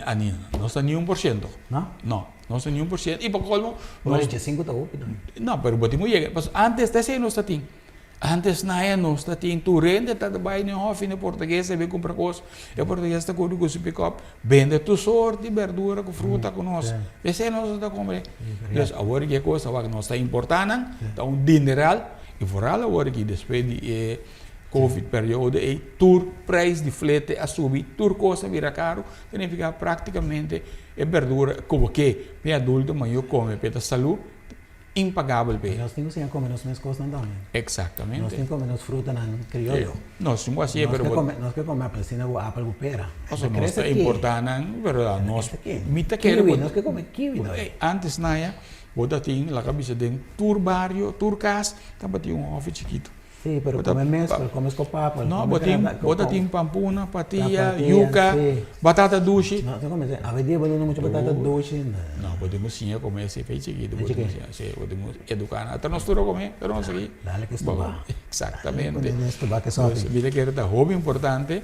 Ani, no ta ni 1%. No? No, no ta ni 1%. I pa kolmo. Ora dje sinku ta hopi tambe. No, pero bo tin ku yega. Pasobra antes ta esei nos ta tin. Antes naya nos ta tin. Tur hende ta bai na e hòfi na e portugues e bin kumpra kos. E portugues ta kuri ku su pikòp bende tur sort di bèrdura ku fruta ku nos. Esei nos ta kome. Dus awor ke kos awor nos ta importá nan, ta un dineral. I vooral awor aki despues di e Covid periodo ei tur prijs di flete a subi, tur kos a bira karu, ta nifiká praktikamente e berdura ku bo ke pa e adulto mayor kome pa e ta salú, impagabel p'e. Nos tin ku siña kome nos mes kosnan tambe. Eksaktamente. Nos tin ku kome nos frutanan krioyo. Nos tin ku hasié pero bo. Nos ke kome apelsina ku apel ku pera. Pasobra nos ta importá nan pero nos mi ta kere ku. Nos ke kome kiwi tambe. Antes naya bo ta tin laga bisa den tur bario tur kas tabatin un hòfi chikitu. Sí, pero come mes, pero come con papa. No, bo tin, bo ta tin pampuna, patia, yuca, batata dushi. No, come a dia bo no mucho batata dushi. No, bo tin ku siña come esei fe chikitu, bo tin ku siña, sí, bo tin ku educa nan. Ata nos tur a come, pero nos aki. Dale ke stuba. Exactamente. Dale stuba ke sopi. Mi ta kere ta hopi importante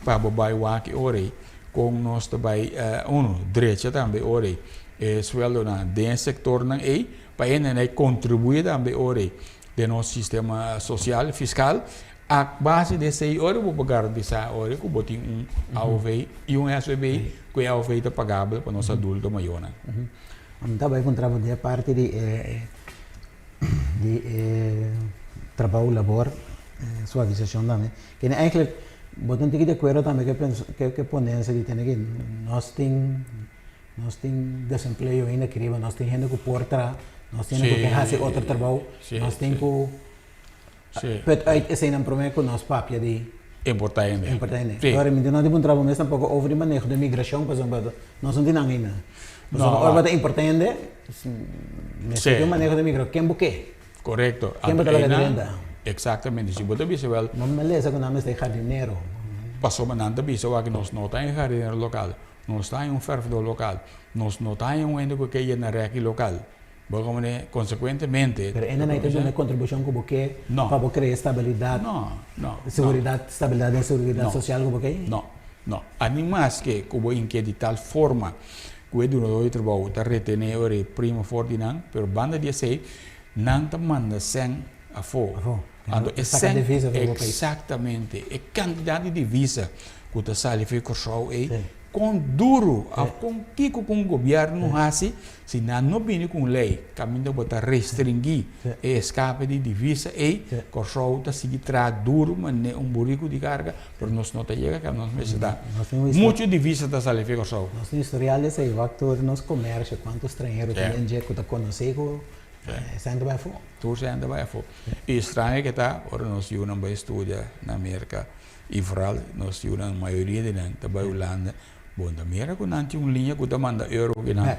pa bo bai wak e ora ei kon nos ta bai, uno, drecha tambe e ora ei e sueldonan den e sectornan ei pa e nan ei contribui tambe e ora ei. Den nos sistema sosial, fiskal, a base di esei ora bo por garantisá ora ku bo tin un AOV i un SVB ku e AOV ta pagabel pa nos adulto mayornan. Mi ta bai puntra bo di e parti di e di e trabou, labor, suavisashon tambe. Kende eigenlijk bo ta un tiki di akuerdo tambe ku e ponensia di tene ki nos tin Nos tin desempleo ainda aki riba, nos tin hende ku por traha, nos tin hende ku ke hasi otro trabou, nos tin ku put uit eseinan promé ku nos papia di Importá hende. Importá hende. Ora mi no tin un trabou mes tampoko over di maneho di migrashon pasobra nos no tin nan ainda. Pasobra ora bo ta importá hende, mester tin un maneho di migrashon. Ken bo ke? Korekto. Ken bo ta laga drenta? Eksaktamente. Si bo ta bisa wèl. No me lesa ku nan mester hardinero. Pasobra nan ta bisa wak nos no ta e hardinero lokal. Nos ta haña un ferfdó lokal. Nos no ta haña un hende ku ke yena rèki lokal. Bo komprendé? Konsekuentemente. Pero hende nan ta duna e kontribushon ku bo ke pa bo krea stabilidat, seguridat, stabilidat den seguridat sosial ku bo ke? No, no. Ani maske ku bo inke di tal forma ku e dunadó di trabou ta retené ora e prima for di nan, pero banda di esei nan ta manda sèn afó. Anto e sèn, eksaktamente, e kantidat di divisa ku ta sali for Kòrsou ei, kon duru òf kon kiko ku un gobièrnu hasi si nan no bini ku un lei kaminda bo ta restringí e eskape di divisa ei, Kòrsou ta sigui traha duru manera un buriku di karga, pero nos no ta yega kaba nos mester ta. Muchu divisa ta sali for Kòrsou. Nos tin historial di esei, wak tur nos komersio, kuantu stranhero tin den dje ku ta konosé ku esei ta bai afó. Tur sèn ta bai afó. I straño ke ta ora nos yunan bai studia na Merka i vooral nos yunan mayoria di nan ta bai Hulanda, bo no ta mira ku nan tin un liña ku ta manda euro ku nan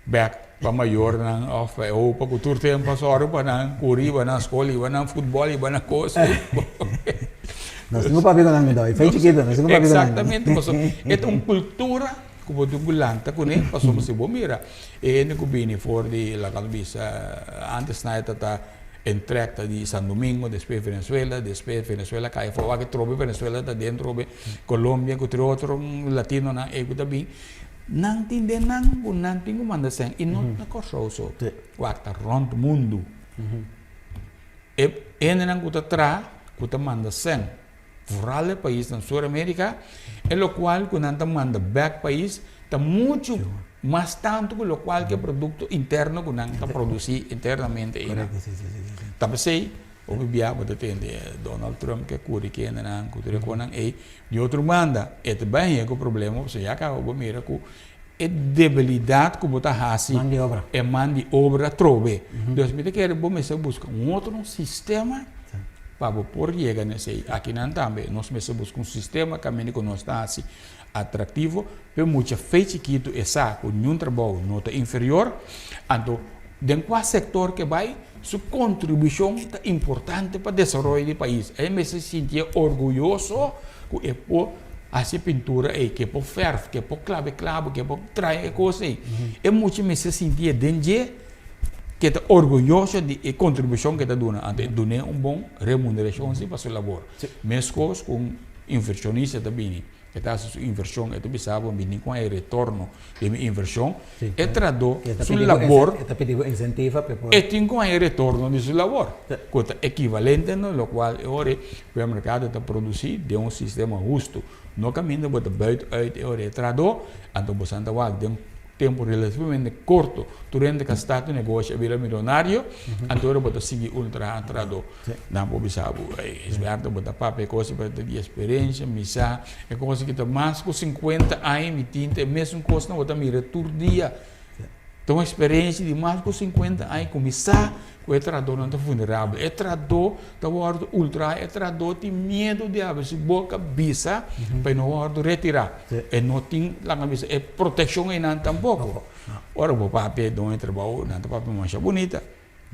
bèk pa mayornan òf pa e opa ku tur tempu a sòru pa nan kuri hiba nan skol, hiba nan futbòl, hiba nan kos. Nos tin ku papia ku nan mi dòi, fei chikito nos tin ku papia ku nan. Eksaktamente, pasobra e ta un kultura ku bo tin ku lanta kuné pasobra si bo mira E hende ku bini for di laga nos bisa antes nan e ta ta en trek ta di San Domingo despues Venezuela despues Venezuela kai afo wak trobe Venezuela ta den trobe Colombia ku tur otro latinonan ei ku ta bin nan tin den nan ku nan tin ku manda sèn i no na Kòrsou so wak ta rònt mundu e hendenan ku ta traha ku ta manda sèn Vooral e paisnan Sur America, e locual cu nan ta manda bek pais ta mucho mas tanto cu locual cu e producto interno cu nan ta produci internamente eynan. Ta pesey, hopi bia bo ta tende Donald Trump ke curi kendenan cu tur e conan ey. Di otro banda, e ta bay haya cu problema pasobra ya caba bo mira cu e debilidad cu bo ta haci e man di obra atrobe. Dus mi ta kere bo mester busca un otro sistema pa bo por yega na esey. Akinan tambe nos mester busca un sistema caminda cu nos ta haci atractivo pa e mucha fe chikito e sa cu niun trabou no ta inferior. Anto den cua sector ke bay su contribucion ta importante pa desaroyo di pais. E mester sintié orguyoso cu e por Hasi pintura ei, ke por fèrf, ke por klaba e klabo, ke por traha e kos ei. E mucha mester sinti e den dje ke ta orguyoso di e kontribushon ke ta duna. Anto e dun'é un bon remunerashon si pa su labor. Meskos ku un invershonista ta bini, e ta hasi su invershon, e ta bisa bo mi tin ku haña retorno di mi invershon. E trahadó su labor, e tin ku haña retorno di su labor, ku ta ekivalente na lokual e ora ku e merkado ta produsí den un sistema hustu. No kaminda bo ta buit uit e ora e trahadó, anto bo san ta wak den. tempu relativamente korto tur hende ku a start un negoshi a bira milionario, anto ora bo ta sigui un traha trahadó. Nan por bisa bo, ey Gisberto bo ta papia e kos pero ta di eksperensia, mi sa e kos aki ta mas ku sinkuenta aña mi tin ta e mesun kosnan bo ta mira tur dia. Ta un eksperensia di mas ku sinkuenta aña ku mi sa ku e trahadónan ta vulnerabel. E trahadó ta wòrdu ultrahá, e trahadó tin miedu di habri su boka bisa pa e no wòrdu retirá. E no tin, laga bisa, e protekshon einan tampoko. Ora bo papia e doño di trabou, nan ta papia masha bunita.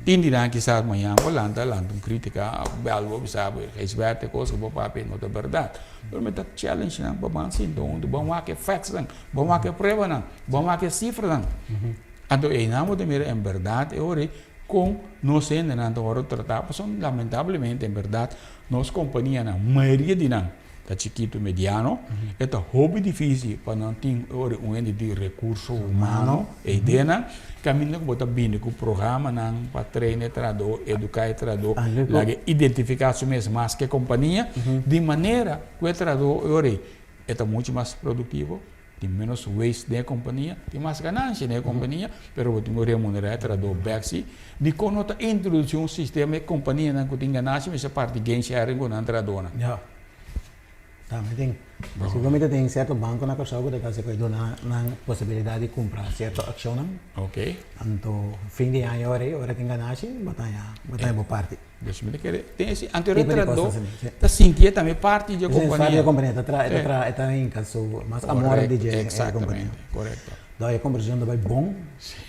Tin di nan kisas mañan bo lanta, lanta un kritika, bèl bo bisa bo, Gijsbert e kos ku bo papia no ta bèrdat. Pero mi ta challenge nan pa ban sinta huntu, ban wak e factsnan, ban wak e pruebanan, ban wak e sifranan. Anto einan bo ta mira en bèrdat e ora ei kon nos hendenan ta wòrdu tratá, pasobra lamentablemente en bèrdat nos kompanianan, mayoria di nan ta chikitu, mediano, e ta hopi difísil pa nan tin e ora un hende di rekurso humano, e ideanan, kaminda ku bo ta bini ku programanan pa train e trahadó, eduká e trahadó, laga e identifiká su mes mas ku e kompania, di manera ku e trahadó e ora ei e ta muchu mas produktivo. Tin menos waste den e kompania, tin mas ganansha den e kompania, pero bo tin ku remunerá e trahadó bèk si. Dikon no ta introdusí un sistema e kompanianan ku tin ganansha mester parti gain sharing ku nan trahadónan? Ya. Tambe tin. Siguramente tin sierto banko na Kòrsou ku ta kase ku e duna nan posibilidat di kumpra sierto akshonnan. Oke. Anto fin di aña ora ei, ora tin ganashi, bo ta haña, bo ta haña bo parti. Dus mi ta kere den esi anto retradó ta sintié tambe parti dje kompania. Parti dje kompania, ta traha, e ta traha, e ta hinka su mas amor di dje e kompania. Korekto. Dor e kombersashon ta bai bon,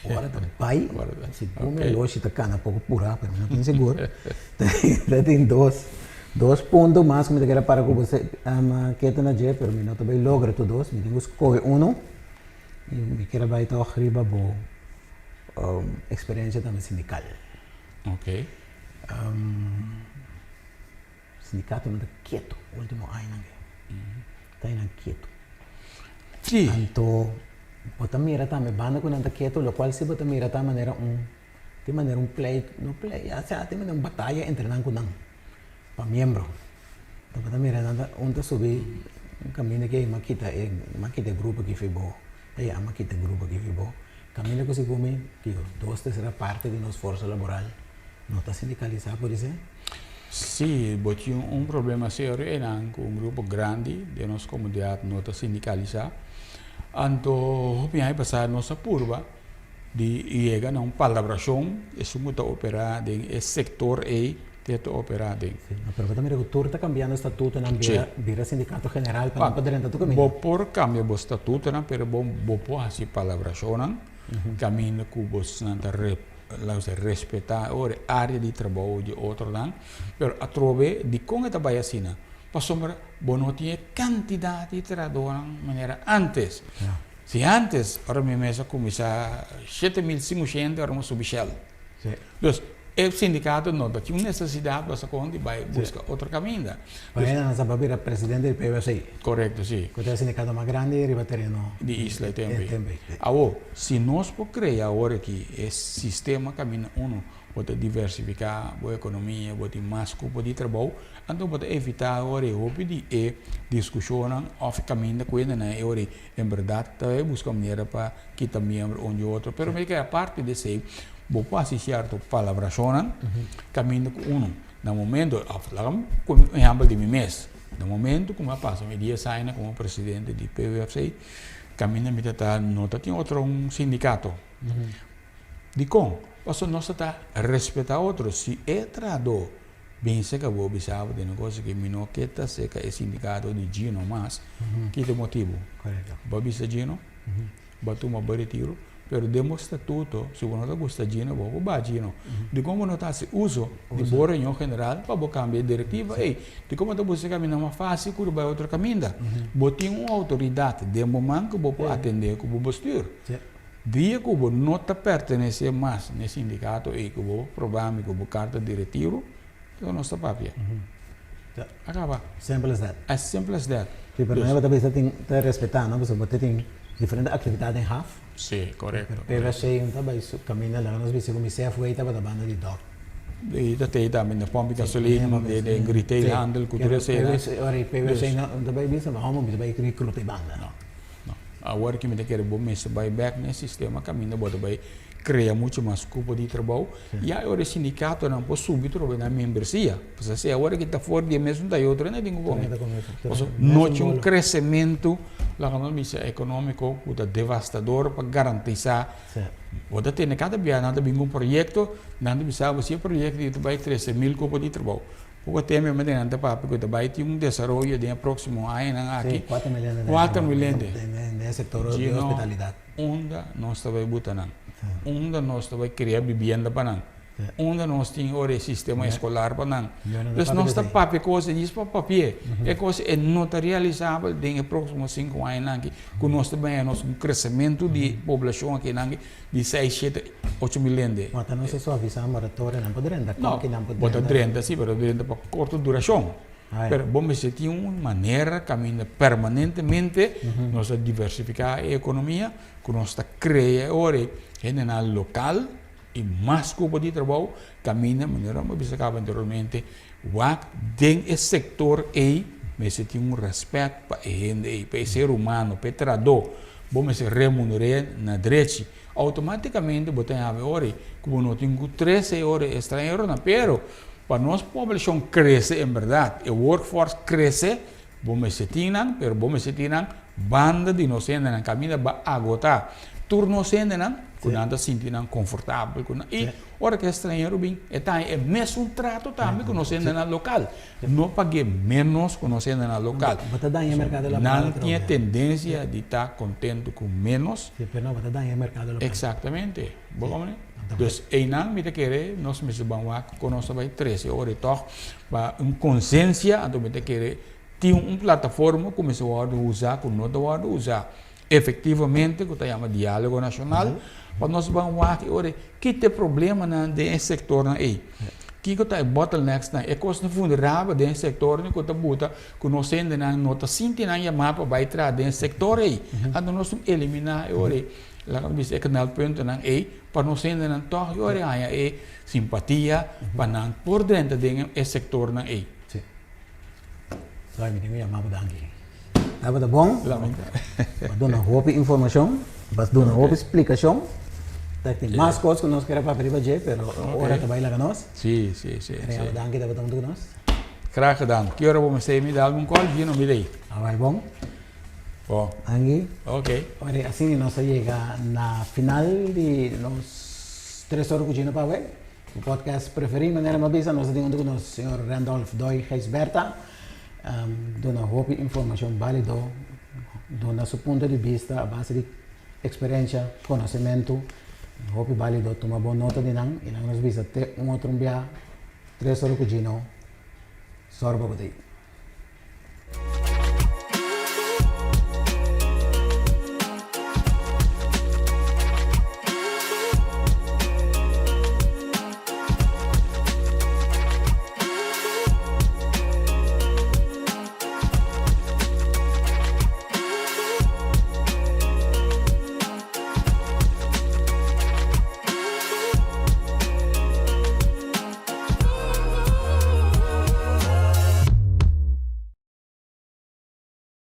ora ta bai, si bon mi oloshi ta kana poko purá, pero mi no tin sigur. Ta tin dos, dos punto mas ku mi ta kere para ku bo ketu na dje, pero mi no ta bai logra tur dos, mi tin ku skohe uno i mi kere bai tòg riba bo eksperensia tambe sindikal. Ok. Sindikatonan ta ketu ultimo añanan ke. Ta einan ketu. Sí. Anto bo ta mira tambe banda ku nan ta ketu lokual si bo ta mira ta manera un tin manera un pleit no pleit ya sea tin manera un bataya entre nan ku nan pa miembro. Anto bo ta mira nan ta un ta subi un kaminda ke mi a kita e mi a kita e grupo aki fi bo ey ami a kita e grupo aki fi bo. Kaminda ku segun mi digo dos tersera parte di nos forsa laboral no ta sindikalisá por esei? Sí, bo tin un problema serio einan ku un grupo grandi den nos komunidat no ta sindikalisá. Anto hopi aña pasá nos a purba di yega na un palabrashon esun ku ta operá den e sektor ei te ta operá den. Sí, no, pero bo ta mira ku tur ta kambiando statutonan bira bira sindikato general pa nan por drenta tur kaminda. Bo por kambia bo statutonan pero bo bo por hasi palabrashonnan kaminda ku bosnan ta laga nos respetá ora e área di trabou di otronan, pero atrobe dikon e ta bai asina? Pasobra bo no tin e kantidat di trahadónan manera ántes. Si ántes ora mi mes a kuminsá 7500 ora mi a subi Shell. Dus e sindikato no ta tin un nesesidat basakon di bai buska otro kaminda. Pues nan sa bira presidente di PUFC. Korekto, si. Ku ta e sindikato mas grandi riba tereno. Di isla e tempu ei. Awor, si nos por krea awor aki e sistema kaminda uno bo ta diversifiká bo ekonomia, bo tin mas kupo di trabou, anto bo ta evitá awor e hopi di e diskushonnan òf kaminda ku hendenan e ora ei en bèrdat ta bai buska manera pa kita miembro un di otro. Pero mi ke aparte di esei bo por hasi sierto palabrashonnan kaminda ku uno Na momento, of laga mi pone un ehempel di mi mes, na momento ku mi a pasa mi dies aña komo presidente di PUFC, kaminda mi ta ta no ta tin otro un sindikato. Dikon? Pasobra nos ta ta respetá otro. Si e trahadó bin seka bo bisa bo den e kos aki mi no ke ta seka e sindikato di Gino mas, ki ta e motibu? Bo a bisa Gino? Bo a tuma bo retiro, pero den bo statuto, si bo no ta gusta djino, bo por baha djino. Dikon bo no ta hasi uso di bo reunion general pa bo kambia e direktiva ei? Dikon bo ta buska kaminda mas fásil ku riba e otro kaminda? Bo tin un outoridat den bo man ku bo por atendé ku bo bestuur. Dia ku bo no ta pertenesé mas na e sindikato ei ku bo proba mi ku bo karta di retiro, Kiko nos ta papia? A kaba. Simple as that. As simple as that. Sí, pero bo ta bisa tin ta respetá, no? Pasobra bo ta tin diferente aktividat den haf. Sí, korekto. PVC un ta bai su kaminda laga nos bisa ku mi Safeway tabata banda di dòk. I ta tei tambe na pòmp di gasolin, den retail handel ku tur esei. Ora PVC no ta bai bisa, ma homo bisa bai rekruta e banda. No, no. Awor ki mi ta kere bo mester bai bek na e sistema kaminda bo ta bai krea muchu mas kupo di trabou. Ya e ora e sindikatonan por subi trobe nan membresia. Pasobra si awor ki ta for di e mesun ta e otro hende tin ku kome. Pasobra no tin un kresementu, laga nos bisa, ekonómiko ku ta devastador pa garantisá. Bo ta tende kada bia nan ta bin ku un proyekto, nan ta bisa bo si e proyekto ta bai trese mil kupo di trabou. Poko tempu mi nan ta papia ku ta bai tin un desaroyo den e próksimo añanan aki. Sí, kuater mil hende. Kuater mil hende. Den e sektor di hospitalidat. Unda nos ta bai buta nan? Unda nos ta bai krea bibienda pa nan? Unda nos tin ora e sistema eskolar pa nan? Dus nos ta papia kos djis pa papia. E kos e no ta realisabel den e próksimo sinku añanan aki ku nos ta bai haña nos un kresementu di poblashon akinan Di seis, shete, ocho mil hende. Ma ta nos a suavisá moratorio nan por drenta, No, kon ki nan por bo ta drenta? drenta si, pero drenta pa korto durashon. Ah, ya. Pero bo mester tin un manera kaminda permanentemente nos ta diversifiká e ekonomia, ku nos ta krea e ora ei hendenan lokal i mas kupo di trabou kaminda manera mi a bisa kaba anteriormente wak den e sektor ei mester tin un rèspèt pa e hende ei, pa e ser humano, pa e trahadó. Bo mester remuner'é na drechi. Outomátikamente bo ta habi ora ei ku bo no tin ku trese e ora e estranheronan. Pero pa nos poblashon krese en bèrdat, e workforce krese, bo mester tin nan, pero bo mester tin nan banda di nos hendenan kaminda ba agotá tur nos hendenan ku nan ta sinti nan konfortabel ku nan. I ora ku e estranhero bin e ta haña e mesun trato tambe ku nos hendenan lokal. No pag'é ménos ku nos hendenan lokal. Bo ta daña e merkado laboral Nan tin e tendensia di ta kontentu ku ménos. Sí, pero no, bo ta daña e merkado lokal. Eksaktamente. Bo komprende? Dus einan mi ta kere nos mester ban wak kon nos ta bai trese ora i tòg pa un konsiensia anto mi ta kere tin un plataforma ku mester wòrdu usa ku no ta wòrdu usa efektivamente ku ta yama dialogo nashonal pa nos ban wak e ora ki ta e problemanan den e sektornan ei kiko ta e bottlenecks-nan e kosnan vulnerabel den e sektornan ku ta buta ku nos hendenan no ta sinti nan yamá pa bai traha den e sektor ei anto nos tin eliminá e ora ei laga nos bisa e knelpuntennan ei pa nos hendenan tòg e ora ei haña e simpatia pa nan por drenta den e sektornan ei. Sorry, mi tin ku yama bo danki. Tabata bon. Bo a duna hopi informashon, bo a duna hopi splikashon. Ta tin mas kos ku nos kere papia riba dje, pero ora ta bai laga nos. Sí, sí, sí. Pero yama danki tabata huntu ku nos. Graag gedaan. Ki ora bo mester mi dal un kòl, Gino mi dei. A bai bon. Bon. Danki. Ok. Ora asina nos a yega na final di nos Tres Ora ku Gino pa awe. Bo podcast preferí manera mi a bisa nos a tin huntu ku nos señor Randolph Doy Gijsbertha duna hopi informashon bálido duna su punto di bista a base di eksperensia konosementu hopi bálido tuma bon nota di nan i nan nos bisa te un otro un bia Tres Ora ku Gino sòru pa bo ta ei.